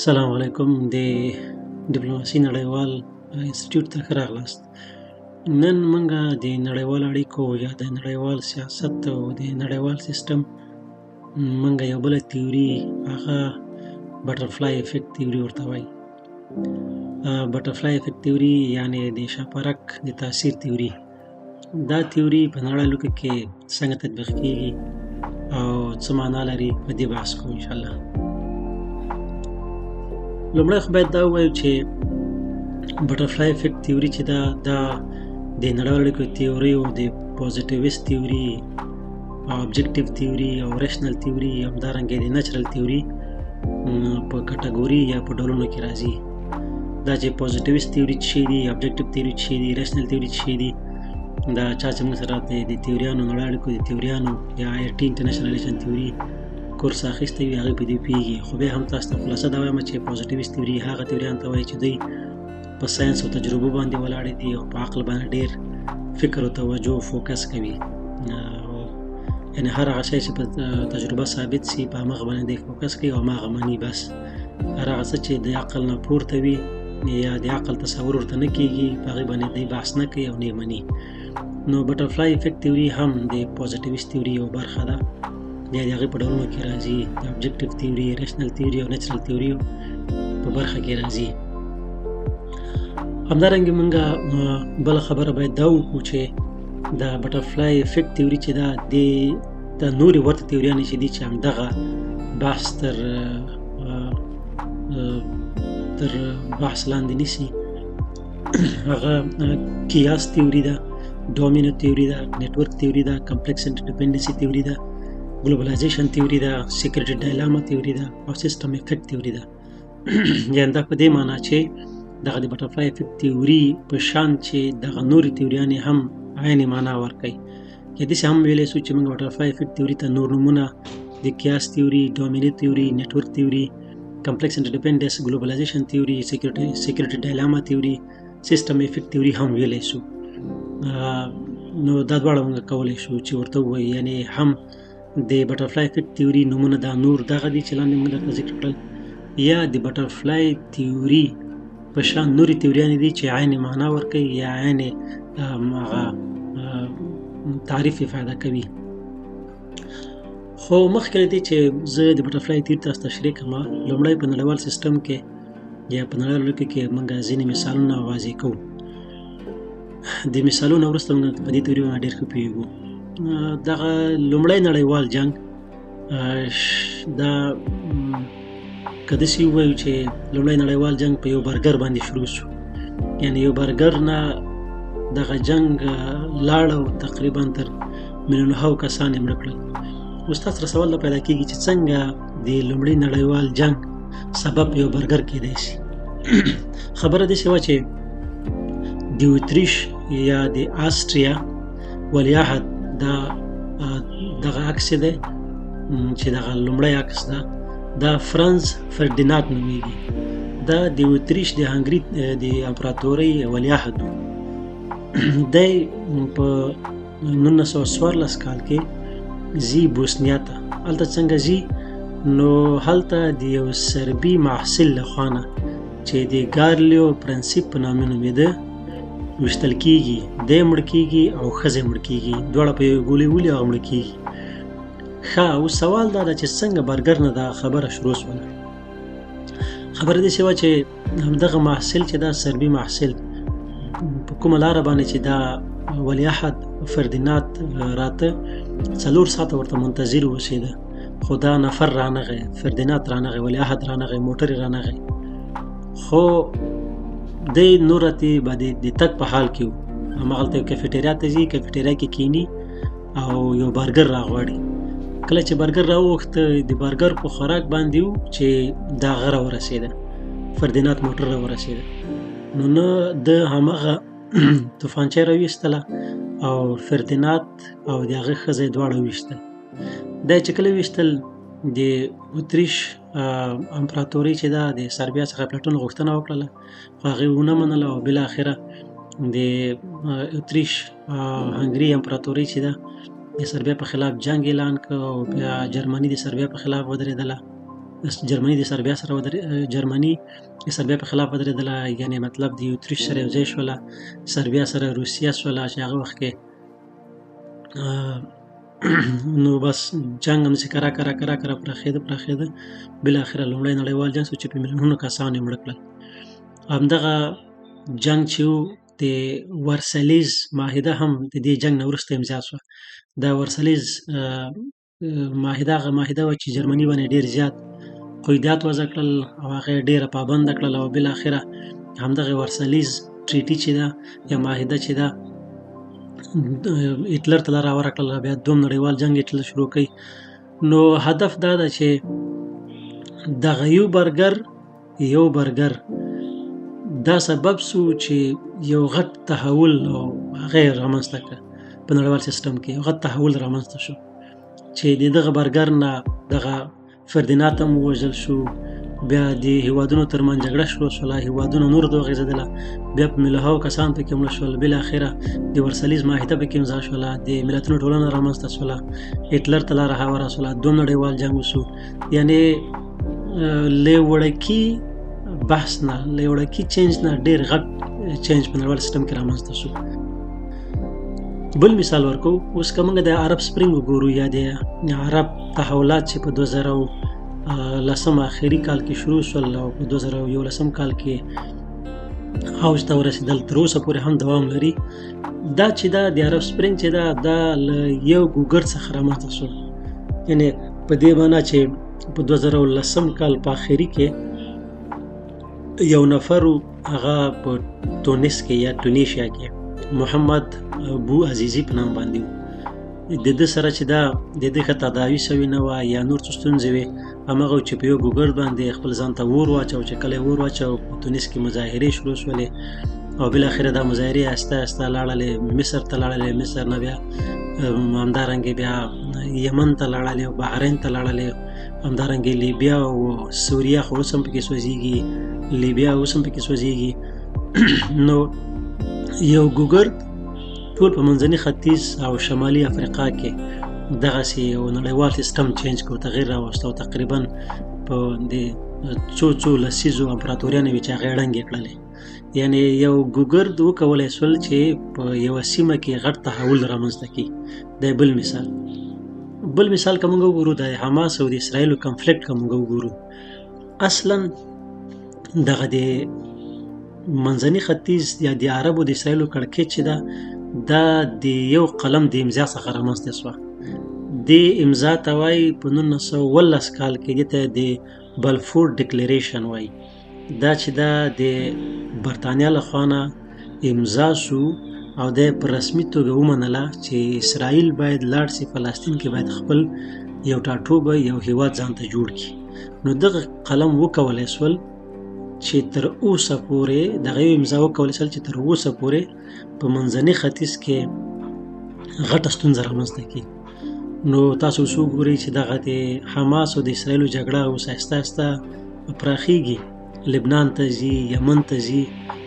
سلام علیکم. د ډیپلوماسي نړیوال انسټیټیوټ ته ښه راغلاست. نن موږ د نړیوال اړیکو یا د نړیوال سیاست او د نړیوال سیستم موږ یو بله تیوري، هغه butterfly effect theory ورته وایي. butterfly effect theory یعنی د شاپرک د تاثیر تیوري. دا تیوري په نړۍ کې څنګه تطبیق کیږي او څه معنا لري، په دې بحث کوو انشاءالله. لومړی خو باید دا ووایو چې butterfly effect theory چې دا د نړیوالو اړیکو تیوري او د positivist theory او objective theory او rational theory، همدارنګه د natural theory په کټګوري یا په ډولونو کې راځي. دا چې positivist theory څه دي، objective theory څه دي، rational theory څه دي، دا چا چې موږ سره د تیوریانو، نړیوالو اړیکو د تیوریانو یا IRT، international relation theory کورس اخیستی وي، هغوی په دې پوهېږي. خو بیا هم تاسو ته خلاصه دا وایم چې positivist theory هغه تیوریان ته وایي چې دوی په ساینس او تجربو باندې ولاړې دي او په عقل باندې ډېر فکر او توجه focus کوي، یعنی هر هغه شی چې په تجربه ثابت سي په هماغه باندې دی focus کوي او هماغه مني. بس هر هغه څه چې د عقل نه پورته وي یا د عقل تصور ورته نه کېږي، په هغې باندې دی بحث نه کوي او نه مني. نو butterfly effect theory هم د positivist theory یو برخه ده، یا د هغې په ډولونو کې راځي. د objective theory، rational theory او natural theory په برخه کې راځي. همدارنګه موږ بله خبره باید دا وکړو چې د butterfly effect theory چې ده، د نورې ورته تیوریانې چې دي چې همدغه بحث تر بحث لاندې نیسي، هغه chaos theory ده، domino theory ده، network theory ده، complex interdependency theory ده، globalization theory ده، security dilemma theory ده او system effect theory ده. یعنی دا په دې معنا چې دغه د butterfly effect theory په شان چې دغه نورې تیوریانې هم عین معنا ورکوي. یا داسې هم ویلی سو چې موږ butterfly effect theory ته نور نومونه د chaos theory، domino theory، network theory، complex interdependence، globalization theory، security dilemma theory، system effect theory هم ویلی سو. نو دا دواړه موږ کولی شو چې ورته ووایو، یعنی هم د butterfly effect theory نومونه دا نور دغه دي چې لاندې موږ درته ذکر کړل، یا د butterfly theory په شان نورې تیوریانې دي چې عین معنا ورکوي یا عین هغه تعریف یې فایده کوي. خو مخکې له دې چې زه د butterfly theory تاسو تشریح کړم، لومړی په نړیوال سیستم کې یا په نړیوالو اړیکو کې موږ ځینې مثالونه واضح کوو. د مثالونو وروسته موږ په دې تیوري باندې ډېر ښه پوهېږو. دغه لومړی نړیوال جنګ، دا که داسې ووایو چې لومړی نړیوال جنګ په یو برګر باندې شروع شو، یعنی یو برګر نه دغه جنګ لاړ او تقریبا تر میلیونهاو کسان یې مړه کړل. اوس تاسو سره سوال دا پیدا کېږي چې څنګه د لومړي نړیوال جنګ سبب یو برګر کېدای شي. خبره داسې وه چې د اتریش یا د آسټریا ولیعهد دا دغه عکس دی چې دغه لومړی عکس ده، دا فرانز فردیناند نومېږي. دا د اتریش د هنګري د امپراتورۍ ولیعهد و. دی په 1914 کال کې ځي بوسنیا ته. هلته څنګه ځي؟ نو هلته د یو سربي محصل له خوا نه چې د ګارلیو پرنسیپ په نامه نومېده ویشتل کېږي. دی مړ کېږي او ښځه مړ کېږي، دواړه په یوې ګولۍ ولي هغه مړ کېږي. ښه، اوس سوال دا ده چې څنګه برګر نه دا خبره شروع سوله. خبره داسې وه چې همدغه محصل چې دا سربي محصل په کومه لاره باندې چې دا ولیعهد فردیناند راته 4 ساعته ورته منتظر اوسېده، خو دا نفر رانغی، فردیناند رانغی، ولیعهد رانغی، موټر یې رانغی. خو دی نور راته به د تګ په حال کې و. هماغلته یو کفیټریا ته ځي، کفیټریا کې کینی او یو برګر راغواړي. کله چې برګر راوغوښت، د برګر په خوراک باندې و چې دا هغه راورسېده، فردیناند موټر راورسېده. نو نه د هماغه توفانچه راویستله او فردیناند او د هغه ښځه یې دواړه وویشتل. دا چې کله وویشتل، د اتریش امپراتورۍ چې ده د سربیا څخه پلټنو غوښتنه وکړله، خو هغې ونه منله او بالاخره د اتریش هنګري امپراتورۍ چې ده د سربیا په خلاف جنګ اعلان کړ او بیا جرمني د سربیا په خلاف ودرېدله. جرمني د سربیا سره ودرې، جرمني د سربیا په خلاف ودرېدله، یعنې مطلب د اتریش سره یو ځای شوله، سربیا سره روسیه شوله چې هغه وخت کې نو بس جنګ همداسې کرا کرا کرا کرا پراخېده پراخېده، بالاخره لومړی نړیوال جنګ شو چې په میلیونونو کسان یې مړه کړل. همدغه جنګ چې و د ورسلیز معاهده هم د دې جنګ نه وروسته امضا شوه. دا ورسلیز معاهده هغه معاهده وه چې جرمني باندې ډېر زیات قیدات وضع کړل او هغه یې ډېره پابنده کړل، او بالاخره همدغه ورسلیز ټریټي چې ده یا معاهده چې ده هټلر ته لاره هواره کړله. بیا دوم نړیوال جنګ هټلر شروع کوي. نو هدف دا ده چې دغه یو برګر یو برګر دا سبب سو چې یو غټ تحول او هغه رامنځته کړ په نړیوال سیستم کې، یو غټ تحول رامنځته شو چې د دغه برګر نه دغه فردینات هم ووژل شو، بیا د هیوادونو ترمنځ جګړه شروع شوله، هیوادونو نور ته وغځېدله، بیا په میلیونهاو کسان پکې مړه شول، بالاخره د ورسلیز معاهده پکې امضا شوله، د ملتونو ټولنه رامنځته شوله، هټلر ته لاره هواره شوله، دوم نړیوال جنګ وشو. یعنې له وړکي بحث نه، له وړکي چینج نه ډېر غټ چینج په نړیوال سیستم کې رامنځته شو. بل مثال ورکو، اوس که موږ د عرب سپرینګ وګورو یا د عرب تحولات چې په 2010 آخري کال کې شروع شول او په 2011 کال کې اوج ته ورسېدل، تر اوسه پورې هم دوام لري. دا چې دا د عرب سپرینګ چې دا دا له یو ګوګر څخه رامنځته شول، یعنې په دې معنا چې په 2010 کال په آخري کې یو نفر هغه په تونس کې یا تونیشیا کې محمد بو عزیزي په نام باندې و، د ده سره چې دا د ده ښه تداوي سوې نه وه یا نور څه ستونزې وې، هماغه چې په یو ګوګر باندې خپل ځان ته اور واچاو، چې کله یې اور واچاو په تونس کې مظاهرې شروع شولې او بالاخره دا مظاهرې آهسته آهسته لاړلې، مصر ته لاړلې، مصر نه بیا همدارنګه بیا یمن ته لاړلې او بحرین ته لاړلې، همدارنګه لیبیا او سوریه خو اوس هم پکې سوځېږي، لیبیا اوس هم پکې سوځېږي. نو یو ګوګرد ټول په منځني ختیځ او شمالي افریقا کې دغسې یو نړیوال سیستم چینج کړو، تغیر راوست او تقریبا په د څو څو لسیزو امپراتوریانې وې چې هغه یې ړنګې کړلې. یعنې یو ګوګرد وکولی شول چې په یوه سیمه کې غټ تحول رامنځته کړي. دا بل مثال. بل مثال که موږ وګورو د حماس او د اسرائیلو کنفلیکټ که موږ وګورو، اصلا دغه د منځني ختیځ یا د عربو د اسرائیلو کړکېچ چې ده دا د یو قلم د امضا څخه رامنځته شوه. دې امضا ته وایي په 1917 کال کې دې ته د بلفور ډیکلیریشن وایي. دا چې دا د برتانیا له خوا نه امضا شو او دا په رسمي توګه ومنله چې اسرائیل باید لاړ شي فلسطین کې باید خپل یو ټاټوبی یو هیواد ځان ته جوړ کړي. نو دغه قلم وکولی شول چې تر اوسه پورې دغه یو امضا وکولی شول چې تر اوسه پورې په منځني ختیځ کې غټه ستونزه رامنځته کړي. نو تاسو اوس وګورئ چې دغه د حماس او د اسرائیلو جګړه اوس آهسته آهسته پراخیږي، لبنان ته ځي، یمن ته ځي،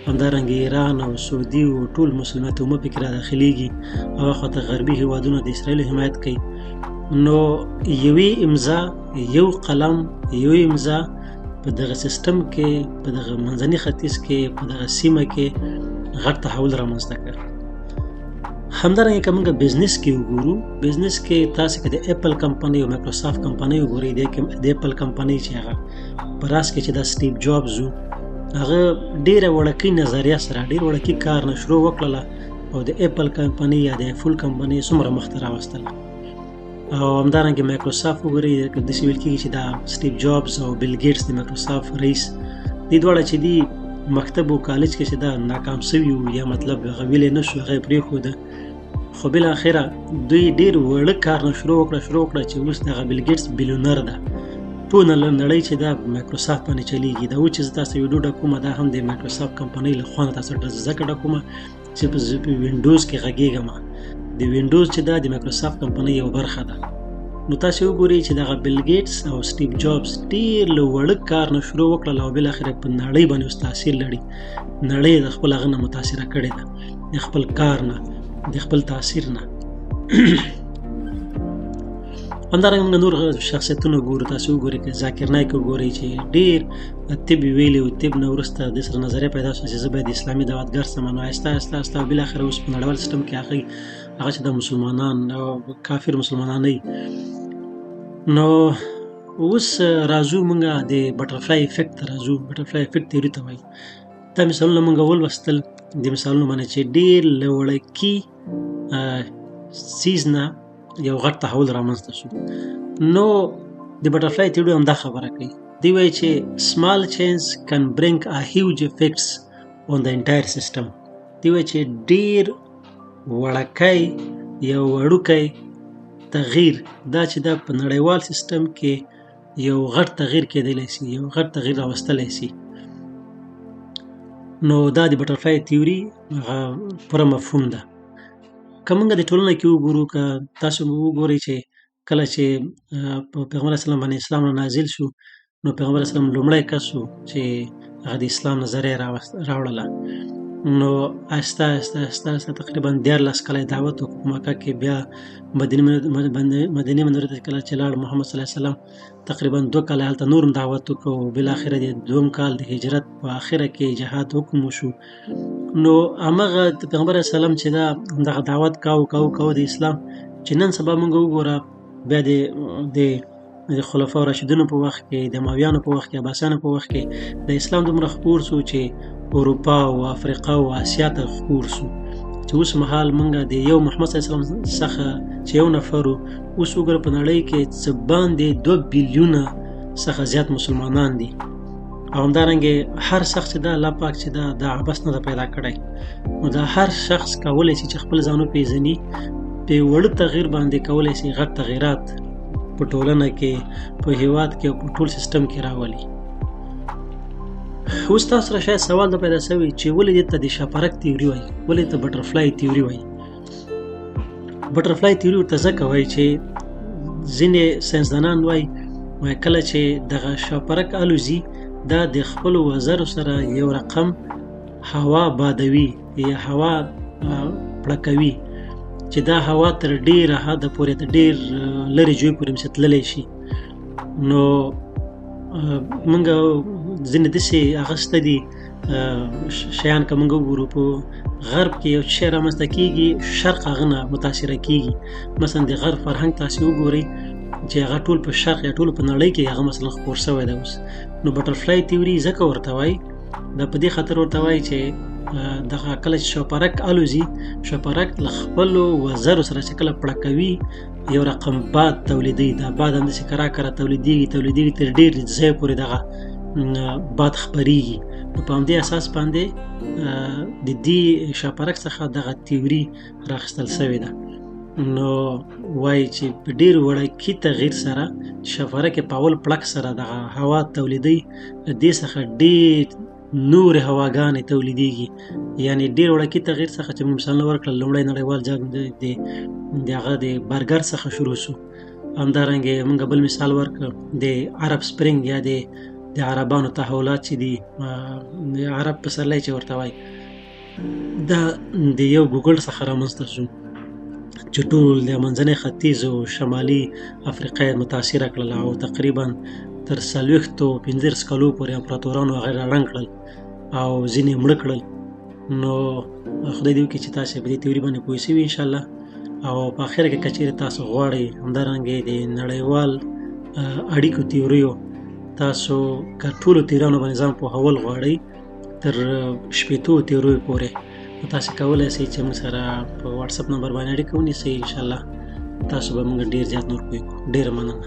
همدارنګه ایران او سعودي او ټول مسلمات امه پکې را داخلیږي او هاخوا ته غربي هیوادونه د اسرائیلو حمایت کوي. نو یوې امضا، یو قلم، یو امضا په دغه سیستم کې، په دغه منځني ختیځ کې، په دغه سیمه کې غټ تحول رامنځته کړ. همدارنګه که موږ بزنس کې وګورو، بزنس کې تاسو که د اپل کمپنۍ او مایکروسافټ کمپنۍ وګورئ، د اپل کمپنۍ چې هغه په راس کې چې دا سټیو جابز و، هغه ډېره وړکۍ نظریه سره ډېر وړکي کار نه شروع وکړله او د اپل کمپنۍ یا د ایفل کمپنۍ څومره مخته راوستله. او همدارنګه مایکروسافټ وګورئ، داسې ویل کېږي چې دا سټیو جابز او بیل ګیټس د مایکروسافټ رئیس دې دواړه چې دي مکتب او کالج کې چې دا ناکام سوي وو یا مطلب هغه ویلی نه شو، هغه یې پرېښوده، خو بالاخره دوی ډېر وړه کار نه شروع وکړه چې اوس دغه بیل ګیټس بیلیونر ده. ټوله نړۍ چې دا مایکروسافټ باندې چلیږي. دا و چې زه تاسو ویډیو ډکوم دا هم د مایکروسافټ کمپنۍ له خوا نه تاسو ځکه ډکوم چې په وینډوز کې غږېږم. د وینډوز چې دا د مایکروسافټ کمپنۍ یو برخه ده. نو تاسو وګورئ چې دغه بیل ګیټس او سټیو جابز ډېر له وړه کار نه شروع وکړل او بالاخره په نړۍ باندې اوس تاثیر لري. نړۍ د خپل هغه نه متاثره کړې ده، د خپل کار نه، د خپل تاثیر نه. همدارنګه موږ نور شخصیتونه ګورو، تاسو وګورئ که ذاکر نایک وګورئ چې ډېر طب ویلي او طب نه وروسته د سره نظریه پیدا شوه چې زه باید اسلامي دعوتګر سم. نو آهسته آهسته آهسته او بالاخره اوس په نړیوال سیستم کې هغه چې د مسلمانان او کافر مسلمانان نه. نو اوس راځو موږ د بټرفلای افکت ته راځو. بټرفلای افکت تیوري ته وایي. دا مثالونه موږ ولوستل، د مثالونو باندې چې ډېر له وړکي څیز نه یو غټ تحول رامنځته شو. نو د بټرفلای تیوري هم دا خبره کوي. دی وایي چې small change can bring a huge effects on the entire system. دی وایي چې ډېر وړکی یو وړوکی تغییر دا چې دا په نړیوال سیستم کې یو غټ تغییر کېدلی شي، یو غټ تغییر راوستلی شي. نو دا د بټرفلای تیوري هغه پوره مفهوم ده. که موږ د ټولنه کې وګورو، که تاسو وګورئ چې کله چې په پیغمبر اسلام باندې اسلام را نازل شو، نو پیغمبر اسلام لومړی کس و چې هغه د اسلام نظریه راوړله. نو آهسته آهسته آهسته آهسته تقریبا 13 کاله یې دعوت وکړ په مکه کې. بیا مدینې منورې ته کله چې لاړ محمد صلی الله علیه وسلم، تقریبا 2 کاله هلته نور هم دعوت وکړ او بالاخره د دوم کال د هجرت په آخره کې جهاد حکم وشو. نو هماغه د پیغمبر علیه السلام چې دا دغه دعوت کاو کاو کاو د اسلام، چې نن سبا موږ وګوره بیا د خلفاء راشدینو په وخت کې، د امویانو په وخت کې، عباسیانو په وخت کې د اسلام دومره خپور سو چې اروپا او افریقا او اسیا ته خپور سو، چې اوس مهال موږ د یو محمد صلی الله علیه وسلم څخه چې یو نفر و، اوس وګوره په نړۍ کې څه باندې 2 بیلیونه څخه زیات مسلمانان دي. او همدارنګه هر شخص چې دا الله پاک چې دا عبث نه ده پیدا کړی، نو دا هر شخص کولی شي چې خپل ځان وپېژني، په وړ تغییر باندې کولی شي غټ تغییرات په ټولنه کې، په هیواد کې او په ټول سیستم کې راولي. اوس تاسو سره شاید سوال دا پیدا شوی چې ولې دې ته د شاپرک تیوري وایي، ولې ته بټرفلای تیوري وایي؟ بټرفلای تیوري ورته ځکه وایي چې ځینې ساینسدانان وایي کله چې دغه شاپرک الوزي دا د خپلو وزرو سره یو رقم هوا بادوي یا هوا پړکوي، چې دا هوا تر ډېره حده پورې، تر ډېر لرې جوی پورې مثلا تللی شي. نو موږ ځینې داسې هغه شته دي شیان که موږ وګورو په غرب کې یو شی رامنځته کېږي، شرق هغه نه متاثره کېږي. مثلا د غرب فرهنګ تاسې وګورئ چې هغه ټول په شرق یا ټول په نړۍ کې هغه مثلا خپور شوی دی اوس. نو بټرفلای تیوري ځکه ورته وایي، دا په دې خاطر ورته وایي چې دغه کله چې شاپرک الوزي، شاپرک له خپلو وزرو سره چې کله پړکوي یو رقم باد تولیدوي. دا باد همداسې کرا کرا تولیدېږي تولیدېږي تر ډېر ځای پورې دغه باد خپرېږي. نو په همدې اساس باندې د دې شاپرک څخه دغه تیوري راخیستل شوې ده. نو وایي چې په ډېر وړکي تغییر سره شاپرک په اول پړک سره دغه هوا تولیدوي، له دې څخه ډېر نورې هواګانې تولیدېږي. یعنې ډېر وړکي تغییر څخه چې موږ مثالونه ورکړل، لومړی نړیوال جنګ د هغه د برګر څخه شروع شو. همدارنګه موږ بل مثال ورکړ د عرب سپرینګ یا د عربانو تحولات چې دي، د عرب پسرلی چې ورته وایي، دا د یو ګوګل څخه رامنځته شو چې ټول د منځنۍ ختیځ او شمالي افریقا یې متاثره کړله او تقریبا تر 40 35 کلو پورې امپراتورانو هغه راړنګ کړل او ځینې مړه کړل. نو خدای دې وکړي چې تاسې په دې تیوري باندې پوه شوي انشاءالله. او په اخره کې که چېرې تاسو غواړئ همدارنګه د نړیوال اړیکو تیوریو تاسو که ټولو تیورانو باندې ځان پوهول غواړئ تر 60 تیوریو پورې، نو تاسو کولی شئ چې موږ سره په واتساپ نمبر باندې اړیکه ونیسئ. انشاءالله تاسو به موږ ډېر زیات نور پوه کړو. ډېره مننه.